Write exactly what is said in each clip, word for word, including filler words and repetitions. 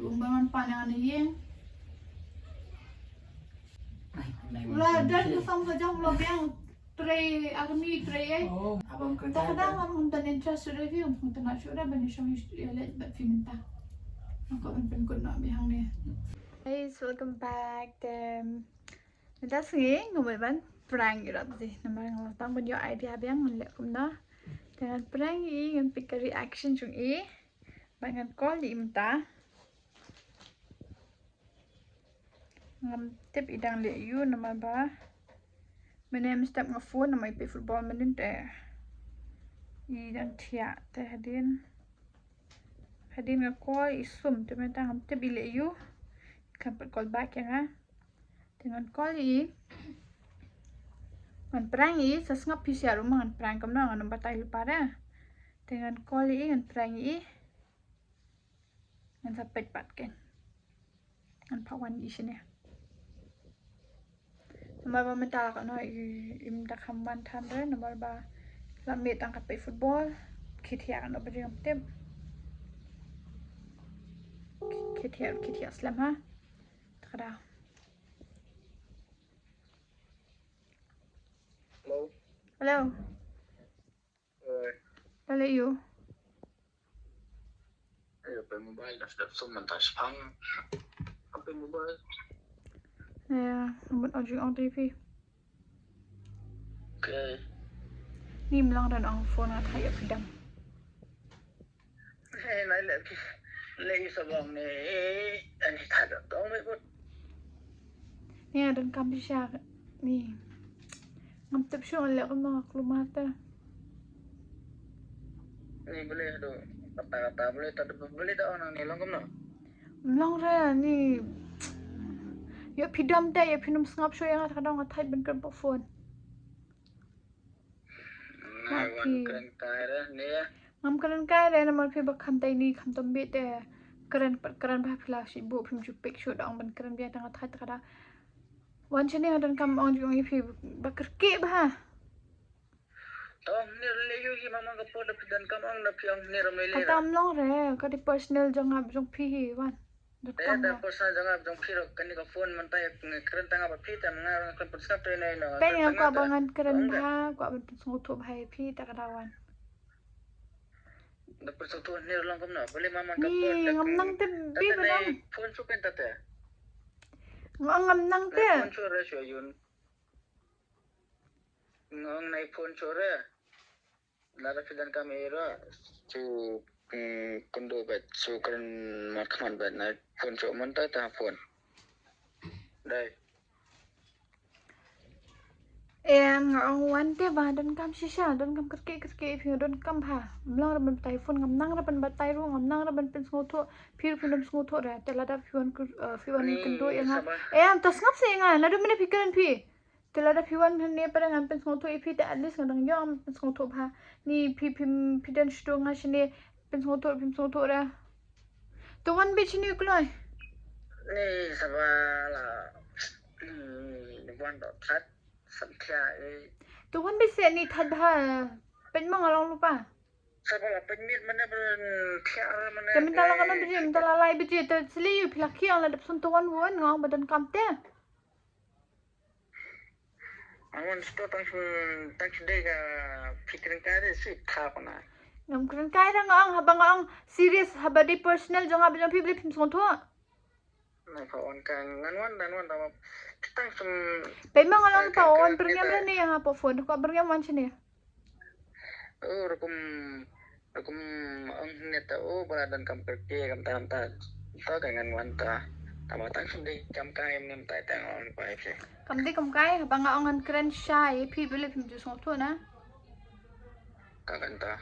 Umban pan yang ni ye. Ula dan ke sam ka jam ula biang trei army trei eh. Oh, abang kerja. Tak ada ngam ngam dan interest sudah view. Ngam tak nak sudah banyak syam ya let bat film ta. Aku pun pun kut nak bihang ni. Guys, welcome back. Dem. Mynta sngi nga mut ban prank ïa i Rapsi. Namar nga la tang ban ïoh idea biang ngan leh kumno. Te ngan prank ïa i, ngan peit ka reaction jong i. Bad ngan call ïa i mynta. Ngam tip i dang leh aiu namar ba mynne mynstep nga phone namar i peit football mynnin te i dang thiah te hadien. Hadien nga call i sum te mynta ngam tip i leh aiu. Kan pat call back ïa nga. Te ngan call ïa i. Ngan prank ïa i, sa sngap phi sha ruh ma ngan prank kumno, ngan ym batai lypa re. Te ngan call ïa i, ngan prank ïa i. Ngan sa peit pat ken. Ngan phah wan ïa i shane. Namar ba mynta la ka no i, i mynta kham wan than re, namar ba la miet tang ka peit football. Khie thiah ka no ba jingim tip. Khie thiah, khie thiah slem ha. Ta ka daw. Hello. Hello. Oi. Hello, you. Ayo, peit mobile dah, dah sum mentah sepang. Apa mobile? Ya, rambut ojek on T V. Okay. Ni mlang dan ong phone nga thait ïa phi dam. Hei, nai leh ki, leh ki sabong ni, eh, ani thada tong me put. Ni nga donkam shisha ni. Ngam tip shuh leh kumno nga kulmar te. Ni bele do, kata kata bele ta bele ta ong nang ni long kumno. Long re ni. Ïa phi dam te, ïa phi num sngap shuh ïa nga ta ka dong nga thait ban kren pa phone. Ngai wan kren kai re ne. Ngam kren kai re namar phi ba kham tai ni kham tam bit te. Kren pat kren ba phi la shi bu phim ju pik shu dong ban kren bia tang thait kada. Wan shane nga donkam ong jong i phi ba kyrkieh ba. Tong nir le yu hi mama ka por da phi donkam ong da phi ong nir me le. Kata mlong re ka di personal jong nga jong phi hi wan. Te da personal jong nga jong phi ruh kane ka phone mynta nga kren tang ba phi te nga ruh kren pyn sngap te ino ino. Peit nga kwah ba ngan kren bha, kwah ban pynsngewthuh bha ïa phi te ka daw wan. Da pynsngewthuh hynrei long kumno. Bele mama ka phone. Ngam nang te bi ba dang. Phone shu pen ta te. Nga ngam nang te. Phone shu re shu yun. Nga ong nai phone shu re. Lada phi donkam ïa i ruh shu kynduh bad shu kren markhmat bad na phone shu mynta ta phone. Dei. Em nga ong wan te ba donkam shisha, donkam kyrkieh kyrkieh phi donkam bha. Mlong ra ban batai phone ngam nang ra ban batai ruh ngam nang ra ban pynsngewthuh phi ruh phi dom sngewthuh ra te lada phi wan phi wan kynduh ïa nga. Em ta sngap se ïa nga lada mynne phi kren phi. Te lada phi wan hangne para ngan pynsngewthuh ïa phi te at least nga dang ïoh pynsngewthuh bha. Ni phi phim phi don shuh nga shane pynsngewthuh phim sngewthuh ra. To wan bit shane kloi. Ni saba la ni wan dot that samkhia eh. To wan bit se ni that bha. Pynmang along lupa. Saba la pynmit mane ban thiar mane. Te mynta la kano biji mynta la lai biji te sli yu phi la khiang la dep sun to wan wan ngong ba donkam te. Angon sto tang tang dei ka phi kren kai de si kha kona. Ngam kren kai da nga ong haba nga ong serious haba dei personal jong nga ba jong phi beli phim sngewthuh. Nai ka on ka ngan wan dan wan da tang sum. Pe ma nga long ta on berngem la ne ha po phone ko berngem wan sini. Oh rukum Kum ong ne ta u ba la donkam kyrkieh kam ta kam ta. Ta ka ngan wan ta. Ta ma tang sum dei kam kai em nem ta ta ngan wan pa ke. Kam dei kam kai ba nga ong ngan kren sha ïa phi bili phim ju sngewthuh na. Ka kan ta.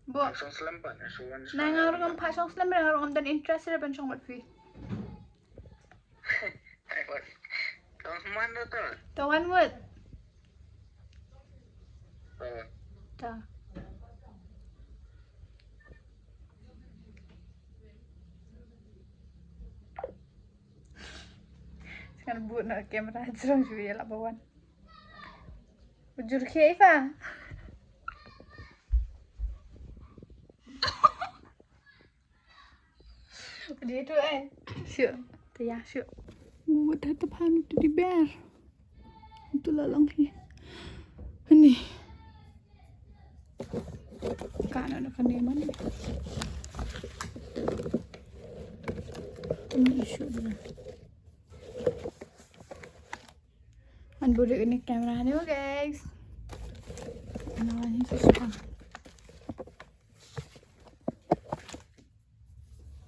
Bo. Song slem pa na su wan. Na nga ruh ngam pha song slem re nga ruh ngam don interest re ban song bad phi. Tong man da to. Tong wan mut. Ta. Ngan but na camera jrong jui la bawan. Bujur khie ifa. Dia tu kan? Sure. Taya, sure. What happened to the bear? Itu lah lang hi. Ani. Kana na kane man. Ani isu dia. An buri ini kamera ni, guys. Ana ni susah.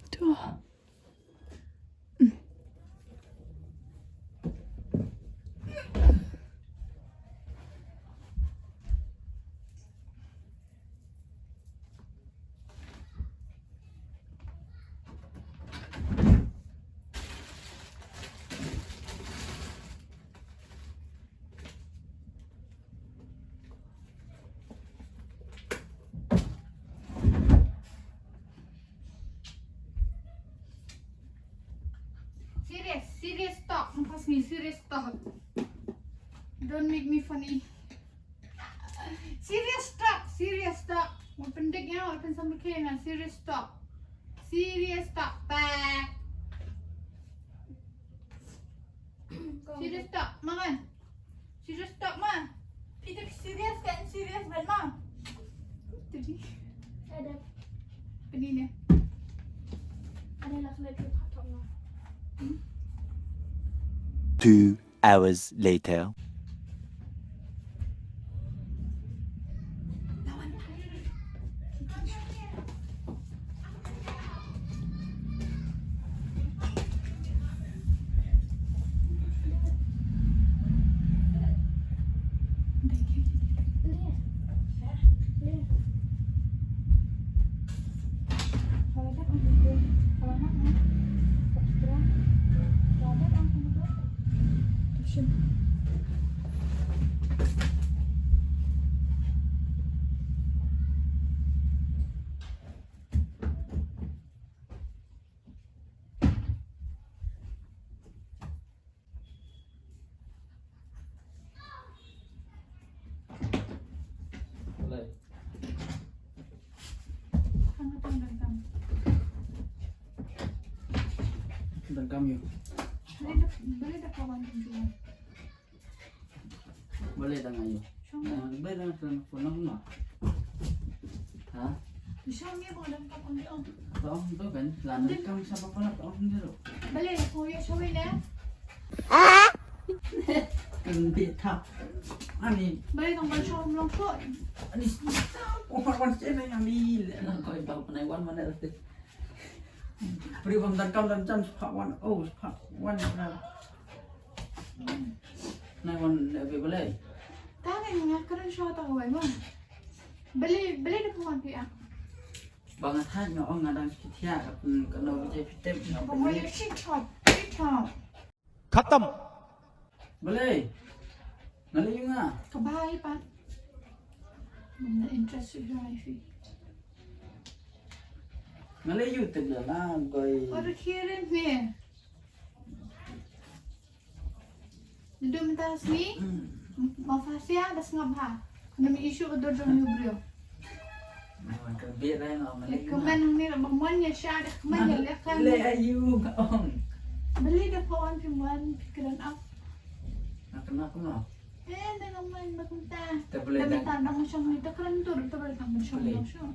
Tu. Serious, serious talk. Lepas ni serious talk. Don't make me funny. Serious talk, serious talk. Wat pendek ya, wat pensam ke na serious talk. Serious talk, pak. Serious talk, makan. Serious talk ma. Kita serious kan, serious ban ma. Tadi. Ada. Ini ni. Ada lah kena dia patah ma. Two hours later. Dang kam ïa. Boleh dang ayo. Boleh dang kena phone ma. Ha? Tong tu kan, lana kam saba pala tong tu. Bale, ko ya shawai ne. Kan bi tha. Ani. Bale tong ban shawai long shot. Ani. Oh, wan wan sene ani. Lana ko ba panai wan mana tu. Pri bam dan kam dan jam sepak wan. Oh, sepak wan. Nai wan, eh, bale. Ta ngai nga kren shawai ta wai ma. Bale, bale da pwan pi a. Ba nga thait nga ong nga dang shu thiah ka, ka no baje phi tip nga. Ba mo ïa shi chop, shi chop. Khatam. Balei? Nga leh ïa nga. Ka bai pat. Nga interest ïa phi. Nga leh ïa u tip la la koi. Or kirin me. Naduh mynta ka sngi, ma Fasia da sngap ha. Kane me issue ka dur jong u briew. Ai wan ka bit rai nga ma leh. Ka man hangne ba mon ïa sha da ka man ïa leh ka. Leh ayu ka ong. Balei da pha wan phi mon phi kren ap. Nga kena kumno? Eh, da nga man ba kumta. Te balei da mynta dang shong ni te kren tur te balei tang ban shong.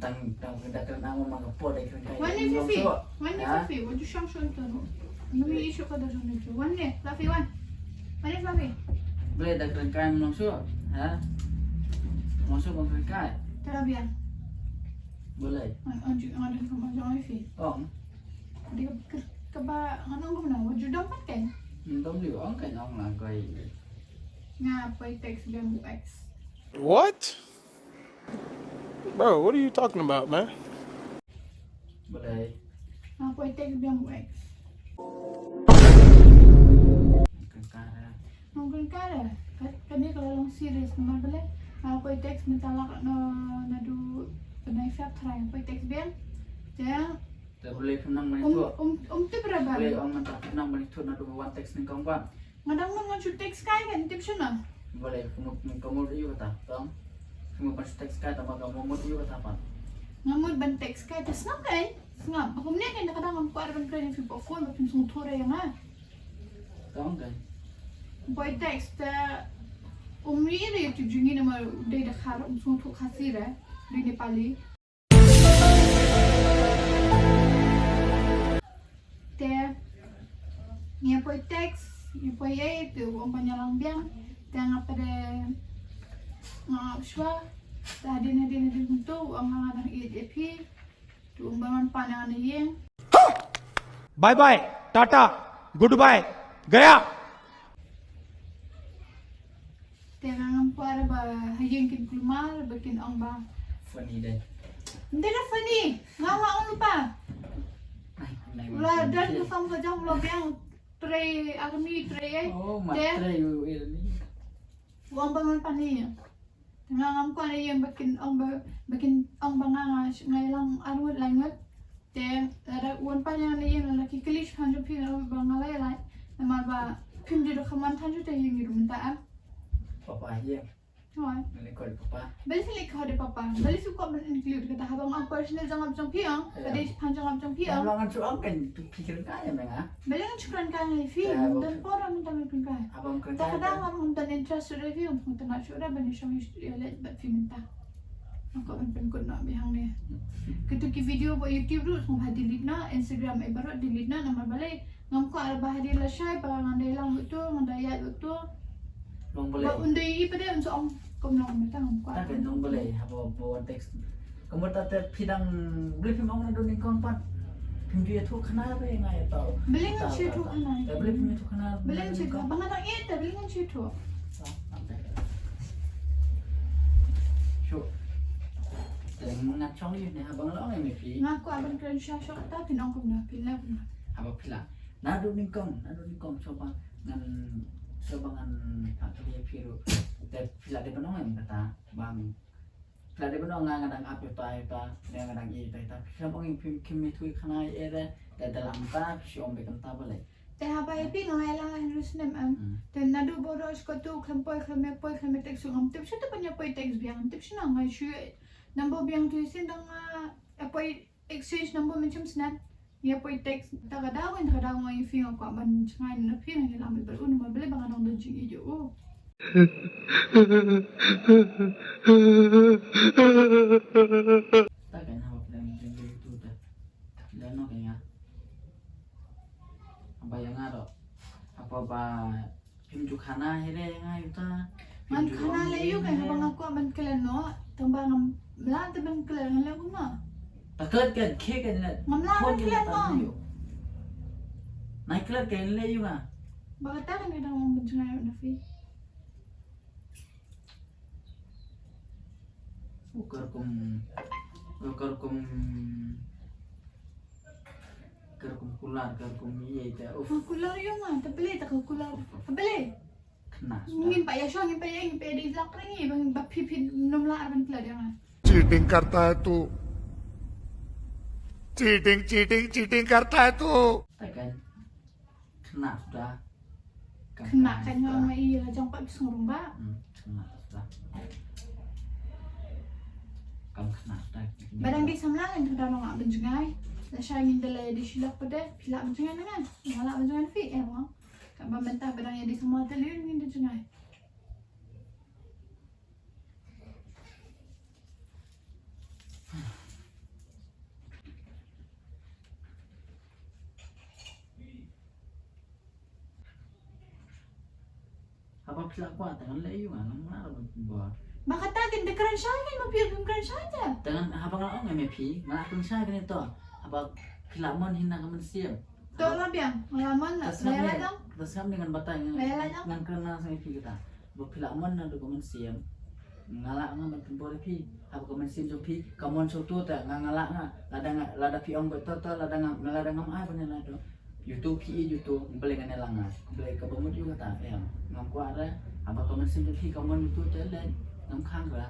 Tang tang da kren ap ma ka por da kren kai. Wan ni Fifi. Wan ni Fifi, wan ju shong shong tur. Numi issue ka da jong ni ju. Wan ni Fluffy wan. Wan ni Fluffy. Balei da kren kai mlong shuh? Ha? Mlong shuh ban kren kai. Tara biang. Balei? An an ju an ju ka ma jong Fifi. Ong. Dia ka ba ngan ong kumno? Wan ju dom pat kai. Dom liu ong kai ong la kai. Nga poi text biang u ex. What? Bro, what are you talking about, man? Balei? Nga poi text biang u ex. Kren kare. Ngam kren kare. Kane ka la long serious namar balei? Nga poi text mynta lak na naduh bnai Feb tharai nga poi text biang. Te balei phim nang ban ïathuh? Um um tip ra ba. Balei ong mynta phim nang ban ïathuh naduh ba wan text nyngkong ba. Nga dang nang ngan shu text kai kan tip shano. Balei ka mut ka mut ïa kata tong. Ka mut ban shu text kai tang ba ka mut ïa kata pat. Nga mut ban text ka, te sngap ka, eh? Sngap. Ba kumne ka, da ka dang ngam kwah ban kren ïa phi ba phone, ba phin sngewthuh ïa nga. Tang ka. Poi text te, um ri ri tu jungi nama dei da khar, um sngewthuh Khasi re, dei Nepali. Te ngi poi text, ngi poi ei, te u ong ba ngi ïalang biang, te nga pat de nga ap shuwa, te hadien hadien hadien kumto u ong nga dang ïeit ïa phi, te u ong ba ngan pan ïa nga na ïing. Bye bye, tata, goodbye, gaya. Te nga ngam kwah ba ha ïing kin kulmar ba kin ong ba. Funny dei. Ym dei da funny. Nga nga ong lypa. Ai, nai. La dan ka sam ka jong la biang trei army trei eh. Oh, ma trei u army. Ong ba ngan pan ïa. Nga ngam kwah na ïing ba kin ong ba, ba kin ong ba nga nga ïalang arngut laingut. Te lada u wan pan ïa nga na ïing, lada ki kylli shaphang jong phi, lada ba nga la ïalait, namar ba phim ju da kham wan than ju te ïa ngi ruh mynta em. Papa ïa. Hooid. Nga leh call papa. Balei phi leh call de papa? Balei phi kwah ban include kata haba nga personal jong nga jong phi ïa? Ka dei shaphang jong nga jong phi ïa. Ba ngan shu ong kan tu phi kren kai ïa nga. Balei ngan shu kren kai ïa phi? Don por ngan kren kai. Haba kren kai. Ta ka dang ngam don interest shuh ïa phi, ngam don shuh ïa ban ïa shong ïa leh bad phi mynta. Nga kwah ban pynkut noh beit hangne. Kito ki video ba YouTube ruh sngewbha delete noh, Instagram eh baroh delete noh, namar balei ngam kwah ba hadien lashai ba ngan dei lang uto, ngan dei ïaid uto. Long balei? Ba un dei i pat de un sa ong kum long mynta ngam kwah. Ta kan long balei haba ba wan text. Kumta te phi dang balei phim ong naduh nyngkong pat. Phim ju ïathuh khana ba nga ïa tau. Balei ngan shu ïathuh khana? Balei phim ïathuh khana? Balei ngan shu ïathuh? Ba nga dang ïeit te balei ngan shu ïathuh? Shu. Te nga chong ïa ne haba nga la ong ïa me phi. Nga kwah ban kren sha sha kata phi nong kumno phi la kumno. Haba phi la. Naduh nyngkong, naduh nyngkong shuwa ba ngan shuwa ba ngan phah kylli ïa phi ruh. Te phi la dei ban ong ïa kata ba phi la dei ban ong nga nga dang ap ïa ta ïa ta, nga dang ïeit ïa ta. Phi la ong ïa phi kim ïathuh khana ïa re, te da lam ta phi shu ong beit kumta balei. Te haba ïa phi nga ïalang hynriew snem em. Te naduh ba u dei shu katu khlem poi khlem ïa poi khlem ïa text shu ngam tip shu te ban ïa poi text biang tip shu na nga shu number biang tu sien dang nga ïa poi exchange number mynshem snem. Ïa poi text ta ka daw ta ka daw nga ïa phi nga kwah ban jngai na phi nga ïalang bad u namar balei ba nga dang don jingïeit ïa u. Ta ka haba phi dang jingïeit tu ta. Lano ka nga. Haba ïa nga ruh. Haba ba phim ju khana hi re nga ïa uta. Ngan khana leh ïa u ka haba nga kwah ban klet noh. Tang ba ngam lah te ban klet ngan leh kumno. Ta klet ka khie ka leh. Ngam lah ban klet noh. Nai klet ka leh ïa nga. Ba kata ka dang ban jngai na phi. Ka rukom, ka rukom, ka rukom kular, ka rukom ïa ita. Uf. Kular ïa nga, ta balei ta ka kular. Ta balei? Kena. Ngim pat ïa shong, ngim pat ïa, ngim pat ïa di lak ring ïa, ba phi phi nym lah ban kular ïa nga. चीटिंग करता है तू, चीटिंग, चीटिंग, चीटिंग करता है तू। Ta kan. Kena suda. Kena kan nga i la jong pat ki sngew rumbah. Hmm, kena suda. Kam kena suda. Ba dang dei samla ngan kyndoh noh nga ban jngai. Lashai ngin da la ïa dei shilak pat de phi lah ban jngai na nga. Nga lah ban jngai na phi eh mo. Kaba mynta ba dang ïa dei samla te lei ngin da jngai. Haba phi la kwah ta ngan leh ïa u nga, ngan mlah ruh ban bor. Ba kata kin da kren shai kin ma phi kin kren shai ta. Ta ngan haba nga la ong ïa me phi, nga la kren shai kane to. Haba phi la mon hi na ka mynsiem. To la biang, nga la mon na, la ïa la dong. Ta sngap ne ngan batai ngan, la ïa la dong. Ngan kren na sa ïa phi kata. Ba phi la mon naduh ka mynsiem. Nga lah nga ban pynbor ïa phi. Haba ka mynsiem jong phi ka mon sha uto te nga nga lah nga. Lada nga, lada phi ong ba to to lada nga, lada ngam ai ban ïa la to. Uto phi ïeit uto, balei ngan ïa la nga. Balei kaba mut ïa kata em. Ngam kwah re. Haba ka mynsiem jong phi ka mon uto te lei ngam khang re.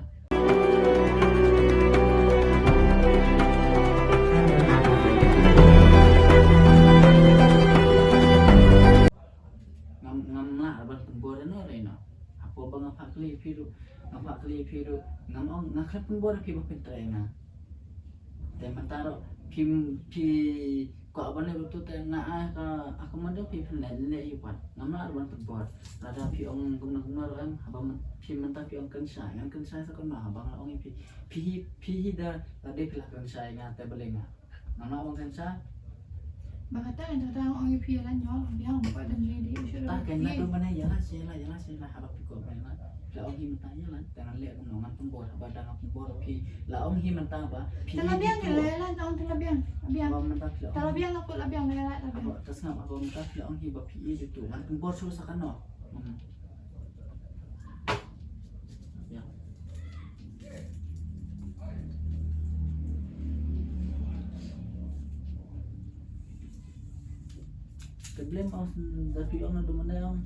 Ngam, ngam lah ban pynbor ïano re ïano. Hapoh ba nga phah kylli ïa phi ruh, nga phah kylli ïa phi ruh, ngam ong nga khlem pynbor ïa phi ba phin trei ïa nga. Te mynta ruh phi, phi kwah ban leh ruh tu te nga ai ka, ka mando phi phin leh, leh ïa pat. Ngam lah ruh ban pynbor. Lada phi ong kumno kumno ruh em, haba myn-, phi mynta phi ong kren shai, ngan kren shai sa kumno, haba nga ong ïa phi, phi hi, phi hi da, lada phi la kren shai nga te balei nga. Ngam lah ban kren shai. Ba kata ngan da ong ïa phi ïa la ñiaw, biang ba dang ri di shu. Ta kren na tu mana ïa la, ïa la, ïa la, ïa la, haba phi kwah ban ïa la. La ong hi mynta ïa la, te ngan leh kumno ngan pynbor, haba dang pynbor phi. La ong hi mynta ba phi. Te la biang ïa la, ong te la biang, biang. Haba mynta phi la ong. Te la biang la kut la biang la la la biang. Haba, te sngap haba mynta phi la ong hi ba phi ïa tu, ngan pynbor shuh sa kano. Hmm. Biang. Te blem aus da phi ong na du mane ong.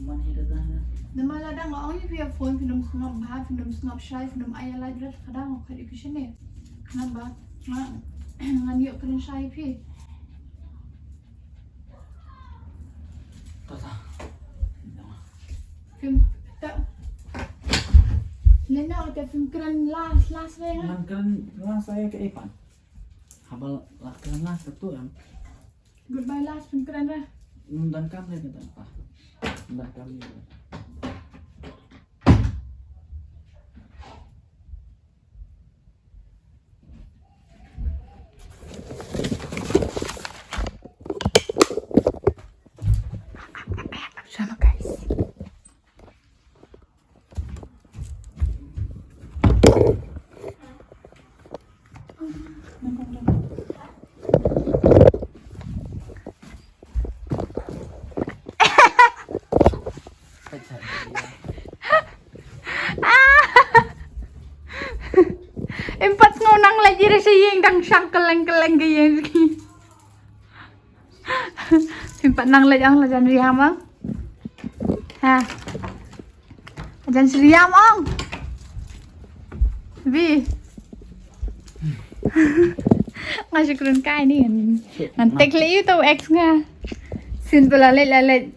Man hi da da na. Namar lada nga ong ïa phi ha phone phin ym sngap bha, phin ym sngap shai, phin ym ai ïa la jrut ka dang ka dei phi shane. Namar nga ngan ïoh kren shai phi. Ta ta. Phim ta. Lena te phim kren last last re nga. Ngan kren last re ka ipan. Haba la kren last tu em. Goodbye last phim kren re. Ndan kam re ka dan pa. Ndan kam re. Sama guys. Em pat sngew nang leit ïa re sha ïing dang shang kylleng kylleng ka ïing. Em pat nang leit ong la jan riam ong. Ha. Jan riam ong. Bi. Nga shu kren kai ni ngan, ngan tek leh ïa uto u ex nga. Sien ba la leit la leit.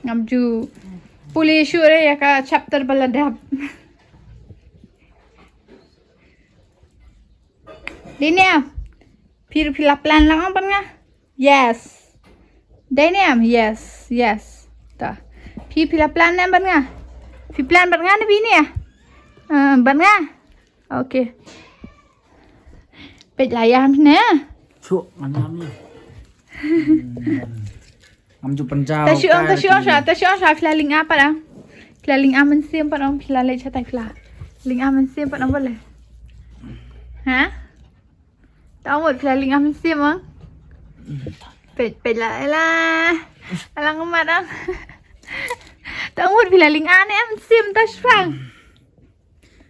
Ngam ju pule shuh re ïa ka chapter ba la dep. Dei ne em? Phi ruh phi la plan lang bad nga? Yes. Dei ne em? Yes, yes. Ta. Phi, phi la plan ne em bad nga? Phi plan bad nga ne phi ne? Ah, bad nga? Okay. Peit la ïam ne? Shuh, ngam ïam ne. Ngam ju pynjaw. Ta shu ong, ta shu ong sha, ta shu ong sha phi la lynga pat ong. Phi la lynga mynsiem pat ong, phi la leit shatai phi la lynga mynsiem pat ong balei? Ha? Ta ong mut phi la lynga mynsiem ong. Peit, peit la, la. Alang mat ong. Ta ong mut phi la lynga ne mynsiem ta shipang.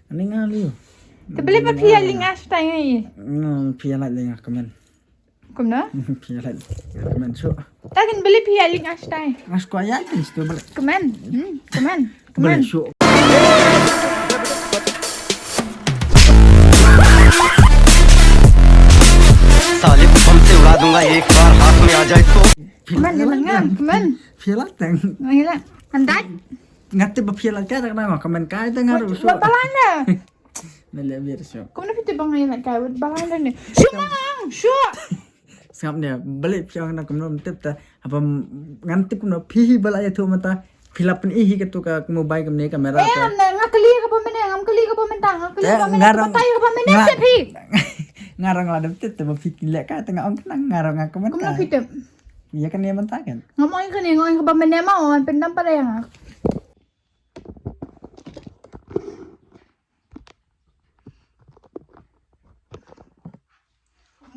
Ani nga liu. Te balei pat phi la lynga shatai ngi? Phi la lynga kmen. Kumno? Phi la comment shuh. Ta kin beli phi ïa lynga shatai. Nga shu ïa lynga shatai beli. Comment. Hmm, comment. Beli comment. Shuh. साले को बम से उड़ा दूंगा एक बार हाथ में आ जाए तो। Comment, comment, comment. Phi la teng. Phi la. Andai. Nga tip ba phi la ka da nga comment kai ta nga ruh shuh. Ba la na. Na le bir shuh. Kumno phi tip ba nga ïa lait kai wad ba la ne? Shuh ma nga ong, shuh. Sngap ne, balei phi ong na kumno tip ta. Haba ngan tip kumno phi hi ba la ïathuh mynta. Phi la pyni hi katu ka mobile kumne kamera. Eh, am na nga kylli ka ba mynne, ngam kylli ka ba mynta, nga kylli ka ba mynne, batai ka ba mynne te phi. Nga rang la dep tip te ba phi leh ka te nga ong khnang nga rang nga kumno. Kumno phi tip? Ïa kane mynta kan. Ngam ong kane, nga ong ka ba mynne ma ong pyndam pat ïa nga.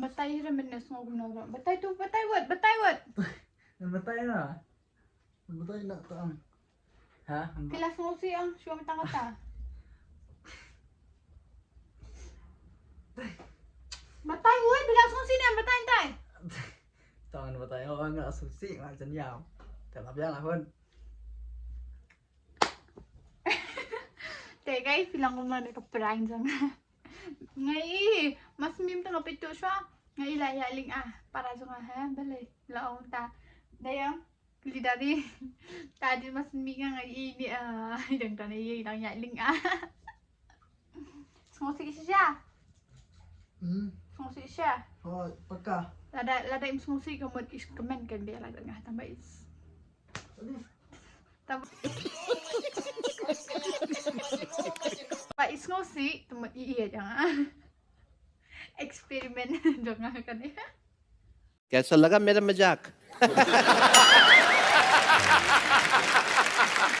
Batai ïa mynne sngew kumno ba. Batai tu, batai wad, batai wad. Batai na. Batai na ta. Ha? Phi la sngewsih ong, shu mynta kata. Batai wad, phi la sngewsih ne, batai tai. Tang batai ong nga sngewsih nga jan ïam. Te la biang la hun. Te guys, phi long kumno ne ka prank jong nga. Nga i, mas mim ta nga peit tu shwa. Nga i la ïa lynga para jong nga ha, balei la ong ta. Dei ong, kylli da di. Ta di mas mim nga nga i ni, ah, dang ta ne i dang ïa lynga. Sngewsih shisha. Hmm. Sngewsih sha. Oh, paka. Lada lada im sngewsih ka mut is comment kan be la nga tamba is. Tamba. Ba is sngewsih tamba i iya jang. Experiment jong nga kan ya. कैसा लगा मेरा मजाक?